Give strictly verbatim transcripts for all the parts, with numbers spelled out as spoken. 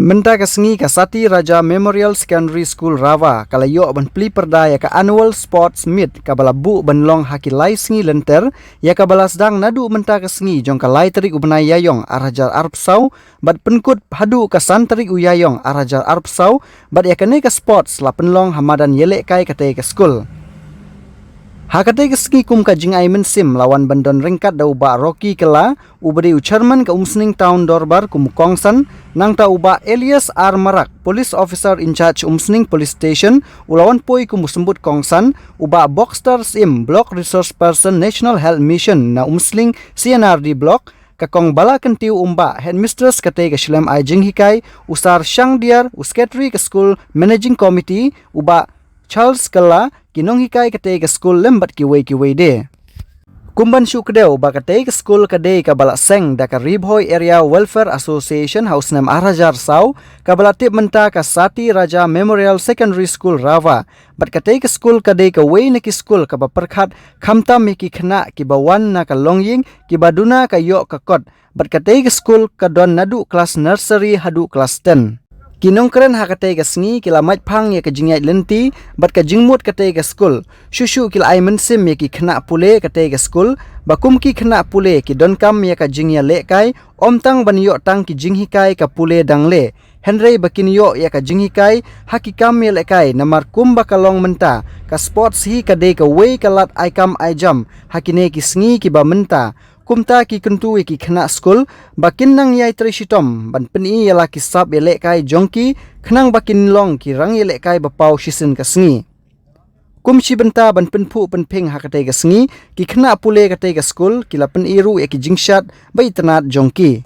Mynta ka sngi ka Sati Raja Memorial Secondary School Rawa ka la ïoh ban plie pyrda ïa ka Annual Sports Meet kaba la buh ban long ha ki lai sngi lynter, ïa kaba la sdang naduh mynta ka sngi jong ka lai tarik u bnai Ïaïong ar hajar arphew saw bad pynkut haduh ka san tarik u Ïaïong ar hajar arphew saw, bad ïa kane ka sports la pynlong ha madan ïalehkai katei ka skul. Ha katei ka sngi kum ka jingai mynsiem la wan ban don ryngkat da u Bah Rocky Kylla, uba dei u chairman ka Umsning Town Dorbar kum u kongsan, nangta u Bah Elias R Marak, police officer in charge Umsning Police Station, u la wan poi kum u symbud kongsan, u Bah Boxster Syiem, block resource person National Health Mission na Umsning C N R D block, ka kong Bala Kyntiew Umbah, headmistress katei ka shlem ai jinghikai, u Sar Shangdiar, u secretary ka school managing committee, u Bah Charles Kylla, ki nonghikai katei ka skul lem bad kiwei kiwei de. Kum ban shu kdew ba katei ka skul ka dei kaba la seng da ka Ri Bhoi Area Welfare Association ha u snem ar hajar saw, kaba la tip mynta ka Sati Raja Memorial Secondary School Rawa. Bad katei ka skul ka dei kawei na ki skul kaba pyrkhat khamtam ïa ki khynnah kiba wan na ka longïing kiba duna ka ïoh ka kot. Bad katei ka skul ka don naduh klas nursery haduh klas ten. Ki nongkren ha katei ka sngi ki la mait phang ïa ka jingïaid lynti bad ka jingmut katei ka skul. Shuh shuh ki la ai mynsiem ïa ki khynnah pule katei ka skul, ba kum ki khynnah pule ki donkam ïa ka jingïalehkai, ym tang ban ïoh tang ki jinghikai ka pule dang leh, hynrei ba kin ïoh ïa ka jinghikai ha ki kam ïalehkai, namar kum ba ka long mynta, ka sports hi ka dei kawei ka lad ai kam ai jam ha kine ki sngi kiba mynta. Kumta ki kyntu ïa ki khynnah skul ba kin nang ïai trei shitom ban pyni ïa la ki sap ïalehkai jong ki, khnang ba kin long ki rang ïalehkai ba paw shisien ka sngi. Kum shi bynta ban pynphuh pynphieng ha katei ka sngi, ki khynnah pule katei ka skul ki la pyni ruh ïa ki jingshad ba itynnad jong ki.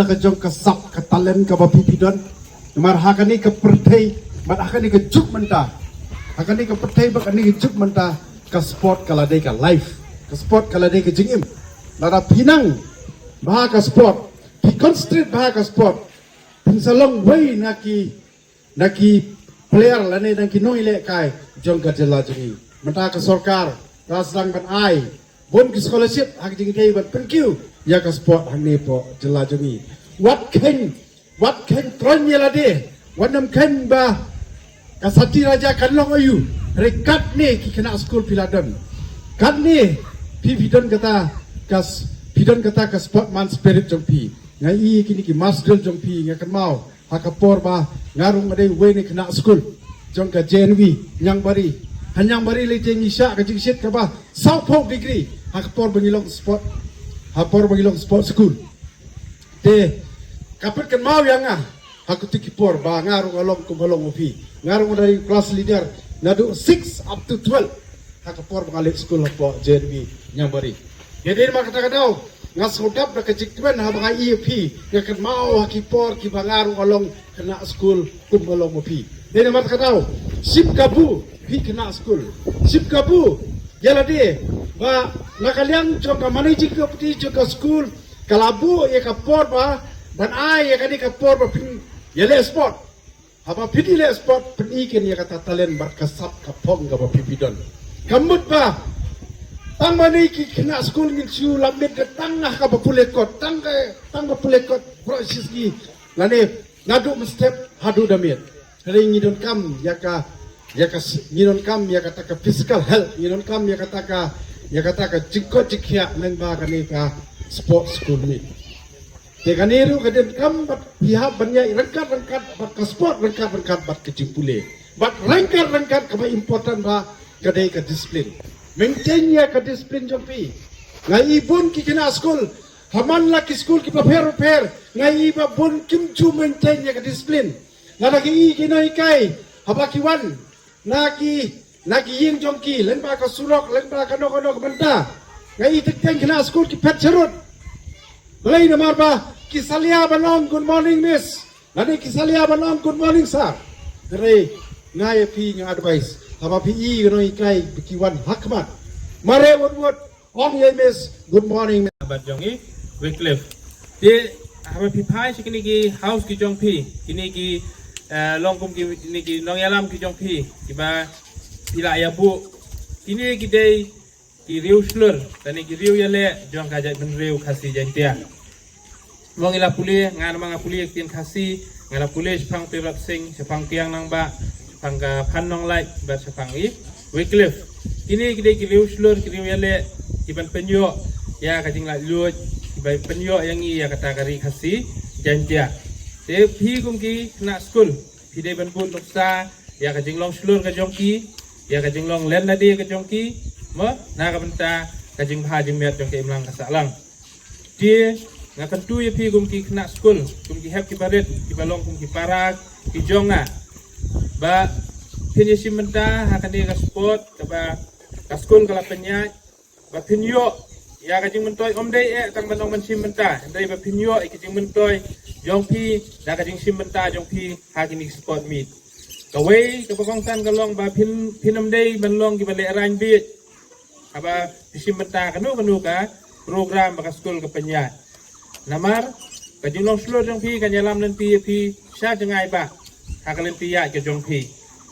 ka jong ka sap ka talent kaba phi phi don. Namar ha kane ka pyrthei bad ha kane ka juk mynta, ha kane ka pyrthei bad kane ka juk mynta, ka sport ka la dei ka life, ka sport ka la dei ka jingim. Lada phi nang bha ka sport, phi concentrate bha ka sport, phin sa long wei na ki na ki player lane na ki nongïalehkai jong ka jylla jong ngi. Mynta ka sorkar ka sdang ban ai bun ki scholarship ha ka jingïadei ban pynkiew ïa ka sport hangne hapoh jylla jong ngi. Wat kheiñ, wat kheiñ troiñ ïa lade, wat nym kheiñ ba ka sati raja kan long aïu. Hynrei katne ki khynnah skul phi la don, katne phi phi don kata ka s-, phi don kata ka sportman spirit jong phi. Nga i kine ki mass drill jong phi, nga kynmaw ha ka por ba nga rung nga dei uwei na ki khynnah skul jong ka J N V Niangbari. Ha Niangbari lei te ngi shah ka jingshit kaba sawphew degree ha ka por ba ngi long sport, ha por ba ngi long sport school. Te ka pynkynmaw ïa nga ha kito ki por ba nga rung nga long kum ba long u phi. Nga rung nga dei class leader naduh six up to twelve ha ka por ba nga leit skul hapoh J N V Niangbari. Ïa dei namar kata ka daw nga sngewdap da ka jingkmen haba nga ïohi ïa phi, nga kynmaw ha ki por kiba nga rung nga long khynnah skul kum ba long ma phi. Dei namar kata ka daw, shim kabu phi khynnah skul, shim kabu ïa lade ba na ka liang jong ka managing committee jong ka skul ka la buh ïa ka por ba ban ai ïa kane ka por ba phin ïaleh sport. Haba phi dei leh sport, pyni keiñ ïa kata talent bad ka sap ka phong kaba phi phi don. Ka mut ba tang ma ngi ki khynnah skul ngin shu lap miet ka tang ha kaba pule kot, tang ka, tang ba pule kot baroh shi sngi lane naduh mynstep haduh da miet. Hynrei ngi donkam ïa ka, ïa ka s-, ngi donkam ïa kata ka physical health, ngi donkam ïa kata ka, ïa kata ka jingkoit jingkhiah lyngba kane ka sport school meet. Te kane ruh ka donkam bad phi hap ban ïaid ryngkat ryngkat bad ka sport, ryngkat ryngkat bad ka jingpule. Bad ryngkat ryngkat kaba important ba ka dei ka discipline. Maintain ïa ka discipline jong phi. Nga i bun ki khynnah skul ha man la ki skul kiba pher pher, nga i ba bun kim ju maintain ïa ka discipline. Lada ki i ki nonghikai haba ki wan na ki, na ki ïing jong ki, lyngba ka surok, lyngba kano kano ka bynta, nga i teng teng khynnah skul ki phet sharud. Balei? Namar ba ki salia ban ong good morning miss, lane ki salia ban ong good morning sir. Hynrei nga ïa phi nga advice, haba phi i ki nonghikai ba ki wan ha khmat, mareh wut wut, ong ïa i miss good morning miss. Bad jong i Wycliffe. Te haba phi phai sha kine ki house ki jong phi, kine ki, eh, long kum ki, kine ki nongïalam ki jong phi kiba phi la ïa buh, kine ki dei ki riew shlur lane ki riew ïaleh jong ka jaitbynriew Khasi Jaiñtia. Mo ngi la pule, nga namar nga pule ïa ka ktien Khasi, nga la pule shaphang Tirot Sing, shaphang Kiang Nangbah, shaphang ka Phan Nonglait bad shaphang i Wycliffe. Kine ki dei ki riew shlur, ki riew ïaleh kiban pynïoh ïa ka jinglaitluid, kiban pynïoh ïa ngi ïa kata ka ri Khasi Jaiñtia. Te phi kum ki khynnah skul phi dei ban bud nuksa ïa ka jinglong shlur ka jong ki, ïa ka jinglong len lade ka jong ki, mo, na ka bynta ka jingbha jingmiat jong ka imlang ka sahlang. Te nga kyntu ïa phi kum ki khynnah skul, kum ki hep ki barit, kiba long kum ki para ki jong nga, ba phin ïashim bynta ha kane ka sport kaba ka skul ka la pynïaid, ba phin ïoh ïa ka jingmyntoi, ym dei eh tang ban ong ban shim bynta, hynrei ba phin ïoh ïa ka jingmyntoi jong phi da ka jingshim bynta jong phi ha kine ki sport meet. Kawei kaba kongsan ka long ba phin, phin ym dei ban long kiba lehraiñ bieit haba phi shim bynta kano kano ka program ba ka skul ka pynïaid. Namar ka jinglong shlur jong phi kan ïalam lynti ïa phi sha jngai bah ha ka lynti ïaid ka jong phi.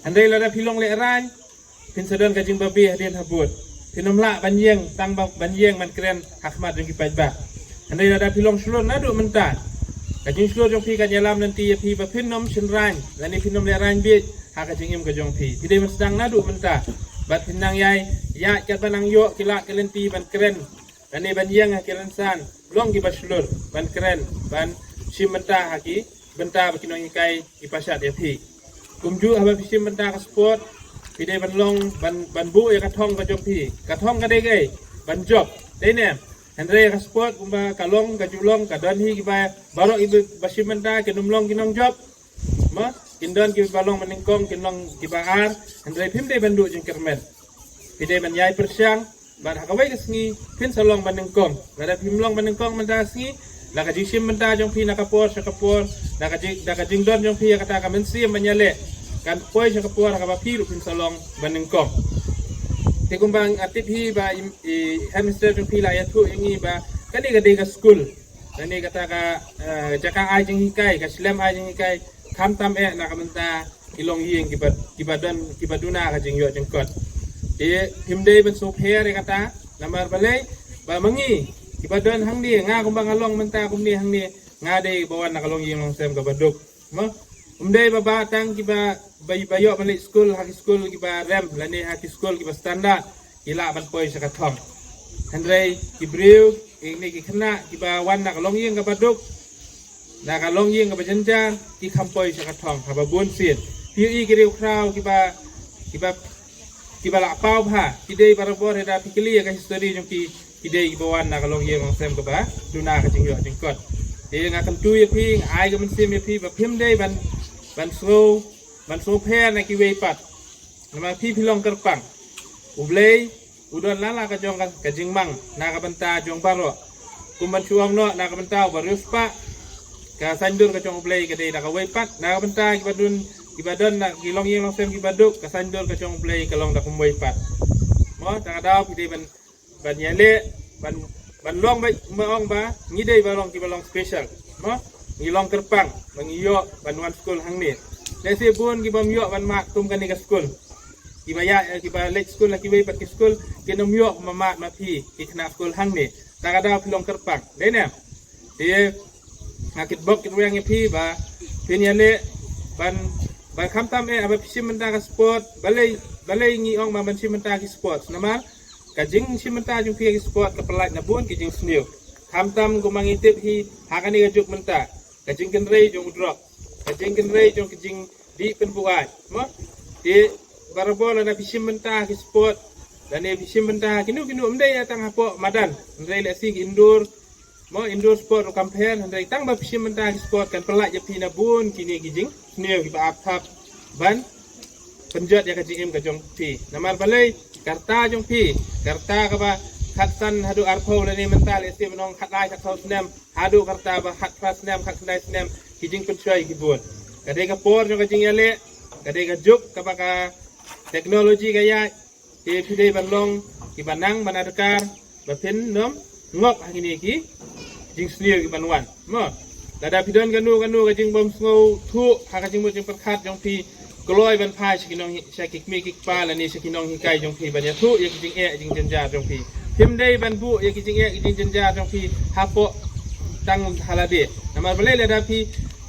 Hynrei lada phi long lehraiñ, phin sa don ka jingbabe hadien habud. Phin ym lah ban ïeng, tang ba ban ïeng ban kren ha khmat jong ki paidbah. Hynrei lada phi long shlur naduh mynta, ka jingshlur jong phi kan ïalam lynti ïa phi ba phin ym shynraiñ lane phin ym lehraiñ bieit ha ka jingim ka jong phi. Phi dei ban sdang naduh mynta bad phin nang ïai ïaid katba nang ïoh ki lad ki lynti ban kren lane ban ïeng ha ki rynsan, long kiba shlur ban kren, ban shim bynta ha ki bynta ba ki nonghikai ki pynshad ïa phi. Kumjuh haba phi shim bynta ka sport, phi dei ban long, ban, ban buh ïa ka thong ka jong phi. Ka thong ka dei kaei? Ban jop, dei ne em? Hynrei ka sport kumba ka long, ka ju long, ka don hi kiba, baroh kiba shim bynta kin ym long ki nongjop. Mo, kin don kiba long ba nyngkong, kin long kiba ar, hynrei phim dei ban duh jingkyrmen. Phi dei ban ïai pyrshang bad ha kawei ka sngi phin sa long ba nyngkong. Lada phim long ba nyngkong mynta ka sngi, Na ka jingshim bynta jong phi na ka por sha ka por, na ka jing, na ka jingdon jong phi ïa kata ka mynsiem ban ïaleh, kan poi sha ka por ha kaba phi ruh phin sa long ba nyngkong. Te kumba nga tip hi ba i, i headmistress jong phi la ïathuh ïa ngi ba kane ka dei ka skul, kane kata ka, eh, jaka ai jinghikai, ka shlem ai jinghikai, khamtam eh na ka bynta ki longïing kiba, kiba don, kiba duna ka jingïoh jingkot. Te phim dei ban sngewpher ïa kata, namar balei, ba ma ngi kiba don hangne, nga kumba nga long mynta kumne hangne, nga dei ba wan na ka longïing longsem kaba duk. Mo, ym dei ba, ba tang kiba, ba, ba ïoh ban leit skul ha ki skul kiba rem lane ha ki skul kiba standard ki lah ban poi sha ka thong. Hynrei ki briew, ki ne ki khynnah kiba wan na ka longïing kaba duk, na ka longïing kaba jynjar, ki kham poi sha ka thong haba bun sien. Phi ïohi ki riewkhraw kiba, kiba, kiba la paw bha, ki dei barabor, lada phi kylli ïa ka history jong ki, ki dei kiba wan na ka longïing longsem kaba duna ka jingïoh jingkot. Te nga kyntu ïa phi, nga ai ka mynsiem ïa phi ba phim dei ban, ban sngew, ban sngewpher na kiwei pat. Namar phi phi long kyrpang. U Blei u don la la ka jong ka, ka jingmang na ka bynta jong baroh. Kum ban shu ong noh, na ka bynta u ba riewspah, ka saiñdur ka jong U Blei ka dei da kawei pat. Na ka bynta kiba don, kiba don na ki longïing longsem kiba duk, ka saiñdur ka jong U Blei ka long da kumwei pat. Mo, ta ka daw phi dei ban, ban ïaleh, ban, ban long ba, ma ong ba ngi dei ba long kiba long special. Mo, ngi long kyrpang ba ngi ïoh ban wan skul hangne. Lehse bun ki bym ïoh ban mad kum kane ka skul. Kiba ïa, eh, kiba leit skul ha kiwei pat ki skul, kin ym ïoh ban mad ma phi ki khynnah skul hangne. Ta ka daw phi long kyrpang. Dei ne? Te nga kitbok kitrwiang ïa phi ba phin ïaleh ban, ban khamtam eh haba phi shim bynta ka sport. Balei, balei ngi ong ba ban shim bynta ki sport? Namar ka jingshim bynta jong phi ha ki sport ka pyllait na bun ki jingsniew. Khamtam kumba ngi tip hi ha kane ka juk mynta, ka jingkynrei jong u drok, ka jingkynrei jong ka jingdih pynbuaid. Mo, te barabor lada phi shim bynta ha ki sport, lane phi shim bynta ha kino kino, ym dei ïa tang hapoh madan, hynrei lehse ki indoor, mo, indoor sport ruh kam pher, hynrei tang ba phi shim bynta ha ki sport kan pyllait ïa phi na bun kine ki jingsniew kiba ap thap ban pynjot ïa ka jingim ka jong phi. Namar balei, ka rta jong phi, ka rta kaba khatsan haduh arphew lane mynta lehse ban ong khatlai khatsaw snem, haduh ka rta ba khatphra snem, khatkhyndai snem, ki jingpynshoi ki bun. Ka dei ka por jong ka jingïaleh, ka dei ka juk kaba ka technology ka ïaid, te phi dei ban long kiba nang ban adkar ba phin nym ngop ha kine ki jingsniew ki ban wan. Mo, lada phi don kano kano ka jingbym sngewthuh ha ka jingmut jingpyrkhat jong phi, kloi ban phai sha ki nong, sha ki kmie ki kpa lane sha ki nonghikai jong phi ban ïathuh ïa ki jingeh jingjynjar jong phi. Phim dei ban buh ïa ki jingeh ki jingjynjar jong phi hapoh tang ha lade. Namar balei, lada phi,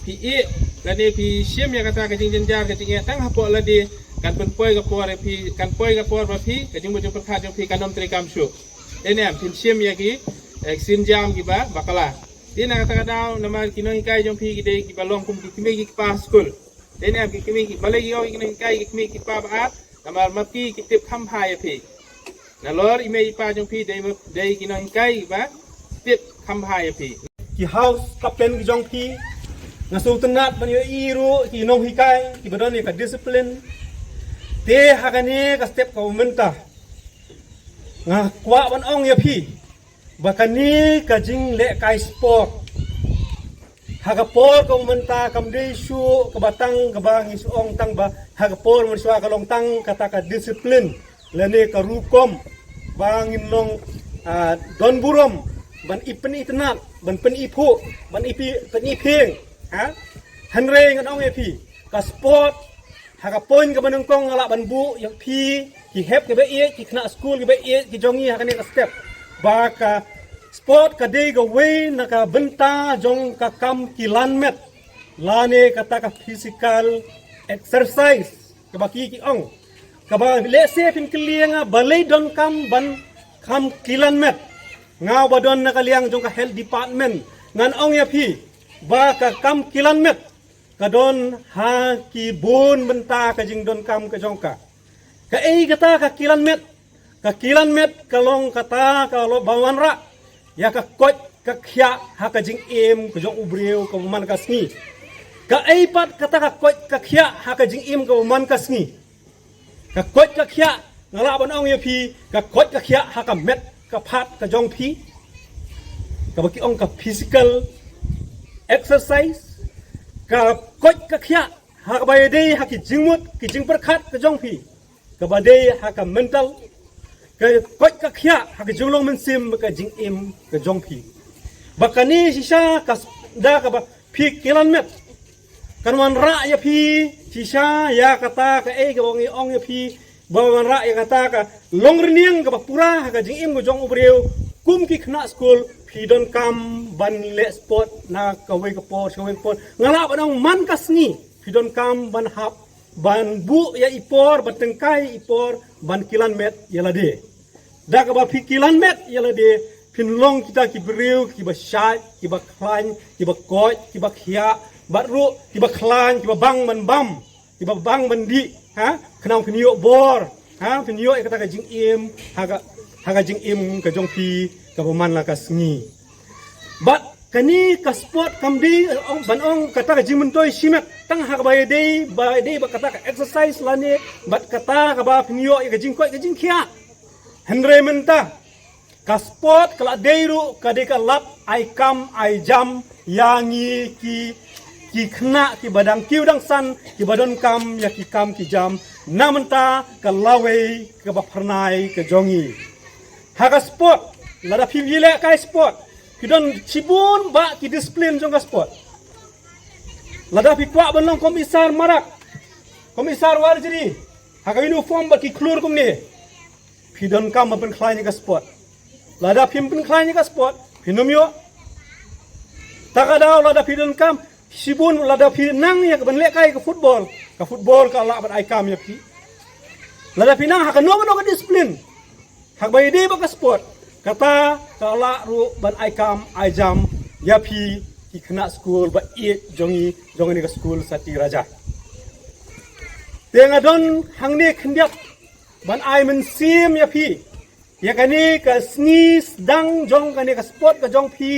phi ïeh lane phi shim ïa kata ka jingjynjar ka jingeh tang hapoh lade, kan pynpoi ka por ïa phi, kan poi ka por ba phi, ka jingmut jingpyrkhat jong phi kan nym treikam shuh. Dei ne em, phin shim ïa ki, eh, sienjam kiba bakla. Te na kata ka daw, namar ki nonghikai jong phi ki dei kiba long kum ki kmie ki kpa skul. Dei ne em, ki kmie ki, balei ki ong ki nonghikai ki kmie ki kpa ba ar? Namar ma phi ki tip kham bha ïa phi. Nalor i mei i pa jong phi dei, dei ki nonghikai ba tip kham bha ïa phi. Ki house captain ki jong phi, nga sngewtynnat ban ïohi ruh ki nonghikai kiba don ïa ka discipline. Te ha kane ka step kaba mynta, nga kwah ban ong ïa phi ba kane ka jinglehkai sport ha ka por kaba mynta kam dei shuh kaba tang kaba ngi shu ong tang ba ha ka por mynshuwa ka long tang kata ka discipline lane ka rukom ba ngin long, ah, don burom ban ïa pynitynnat, ban pyniphuh, ban ïa pyniphieng, ha? Hynrei ngan ong ïa phi, ka sport ha ka point kaba nyngkong nga lah ban buh ïa phi ki hep kiba ïeit, ki khynnah skul kiba ïeit ki jong ngi ha kane ka step, ba ka sport ka dei kawei na ka bynta jong ka kam kilan met lane kata ka physical exercise kaba ki, ki ong. Kaba lehse phin kylli ïa nga balei donkam ban kam kilan met. Nga uba don na ka liang jong ka health department ngan ong ïa phi ba ka kam kilan met ka don ha ki bun bynta ka jingdonkam ka jong ka. Kaei kata ka kilan met? Ka kilan met ka long kata ka long ba wanrah ïa ka koit ka khiah ha ka jingim ka jong u briew kaba man ka sngi. Kaei pat kata ka koit ka khiah ha ka jingim kaba man ka sngi? Ka koit ka khiah, nga lah ban ong ïa phi, ka koit ka khiah ha ka met ka phad ka jong phi, kaba ki ong ka physical exercise, ka koit ka khiah ha kaba ïadei ha ki jingmut ki jingpyrkhat ka jong phi, kaba dei ha ka mental, ka koit ka khiah ha ka jinglong mynsiem, ka jingim ka jong phi. Ba kane shisha ka s- da kaba phi kylan met, kan wanrah ïa phi shisha ïa kata kaei kaba ngi ong ïa phi, ba wanrah ïa kata ka long rniang kaba pura ha ka jingim ka jong u briew. Kum ki khynnah skul, phi donkam ban leh sport na kawei ka por sha kawei ka por. Nga lah ban ong man ka sngi phi donkam ban hap ban buh ïa i por, ban tyngkai ïa i por ban kylan met ïa lade. Da kaba phi kylan met ïa lade, phin long kita ki briew kiba shait, kiba khlaiñ, kiba koit, kiba khiah, bad ruh kiba khlaiñ, kiba bang ban bam, kiba bang ban dih, ha? Khnang phin ïoh bor, ha? Phin ïoh ïa kata ka jingim ha ka, ha ka jingim ka jong phi kaba man la ka sngi. Bad kane ka sport kam dei, ong, ban ong kata ka jingmyntoi shimet tang ha kaba ïadei, ba ïadei bad kata ka exercise lane bad kata kaba phin ïoh ïa ka jingkoit ka jingkhiah. Hynrei mynta ka sport ka la dei ruh ka dei ka lad ai kam ai jam ïa ngi ki, ki khynnah kiba dang kiew dang san, kiba donkam ïa ki kam ki jam na mynta ka lawei kaba phyrnai ka jong ngi. Ha ka sport, lada phi ïalehkai sport, phi don shibun bah ki discipline jong ka sport. Lada phi kwah ban long kum i Sar Marak, kum i Sar Warjri, ha ka uniform bad ki khlur kumne, phi donkam ban pynkhlaiñ ïa ka sport. Lada phim pynkhlaiñ ïa ka sport, phin ym ïoh. Ta ka daw lada phi donkam, shibun lada phi nang ïa ka ban lehkai ka football, ka football ka lah ban ai kam ïa phi. Lada phi nang ha kano kano ka discipline ha kaba ïadei bad ka sport, kata ka lah ruh ban ai kam ai jam ïa phi ki khynnah skul ba ïeit jong ngi, jong ngi ka skul Sati Raja. Te nga don hangne khyndiat ban ai mynsiem ïa phi ïa kane ka sngi sdang jong kane ka sport ka jong phi,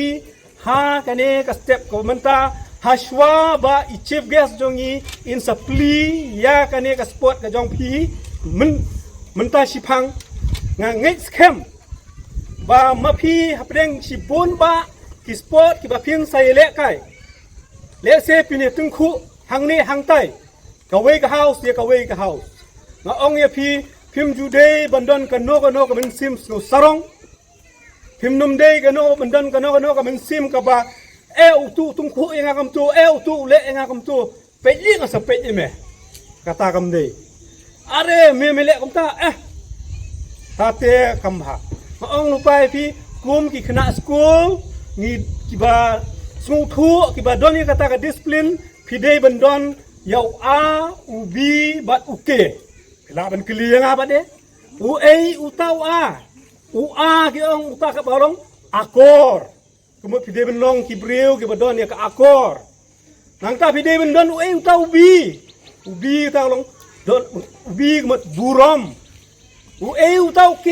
ha kane ka step ka mynta, ha shuwa ba i chief guest jong ngi in sa plie ïa kane ka sport ka jong phi, myn, mynta shiphang, nga ngeit skhem ba ma phi hapdeng shibun bah ki sport kiba phin sa ïalehkai. Lehse phin ïa tyngkhuh hangne hangtai, kawei ka house ïa kawei ka house. Nga ong ïa phi, phim ju dei ban don kano kano ka mynsiem sngew sarong. Phim nym dei kano ban don kano kano ka mynsiem kaba, eh, utu u tyngkhuh ïa nga kumto, eh, utu u leh ïa nga kumto. Peit ïa nga sa peit ïa me. Kata kam dei. Are me me leh kumta, eh. Tate kam bha. Nga ong lypa ïa phi, kum ki khynnah skul, ngi kiba sngewthuh, kiba don ïa kata ka discipline, phi dei ban don ïa u A, u B bad u K. Phi lah ban kylli ïa nga bad de. Uei uta u A? U A ki ong uta kaba long akor. Ka mut phi dei ban long ki briew kiba don ïa ka akor. Nangta phi dei ban don uei uta u B? U B uta long, don u B ka mut burom. Uei uta u K?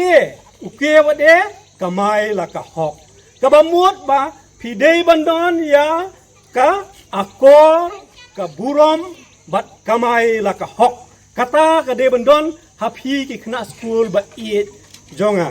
U K wat de kamai la ka hok. Kaba mut ba phi dei ban don ïa ka akor, ka burom bad kamai la ka hok. Kata ka dei ban don ha phi ki khynnah skul ba ïeit jong nga.